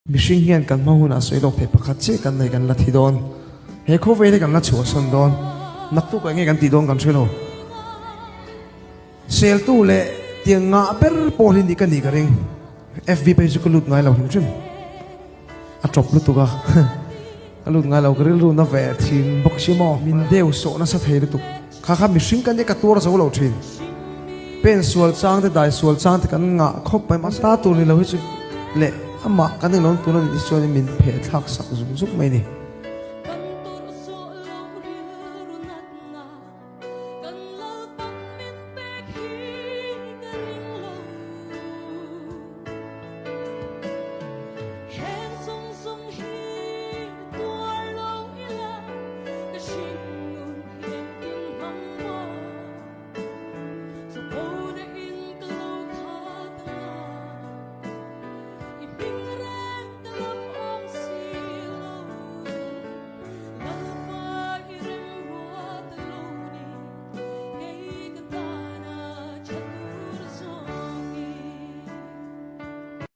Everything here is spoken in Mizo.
Mihring hian kan hma hunah sawi lawk theih pakhat chiah kan nei kan la thi dawn. He khawvel hi kan la chhuahsan dawn. Naktuk ah enge kan tih dawn kan hre lo. Seltu leh tiang ngah ber pawh hi nih ka nih ka ring. FB page chu ka lut ngai lo hrim hrim. A tawp lutuk a. Ka lut ngai lo ka rilru na ve thin bawk si maw. Min deu sawh nasa thei lutuk. Kha kha mihring kan nia ka tuar zo lo thin. Pen sual chang te dai sual chang te kan ngah khawp mai mahse ta tur ni lo hi chu leh amah kan englo tun a nih chuan min pheh thlak sak zuk zuk mai ni.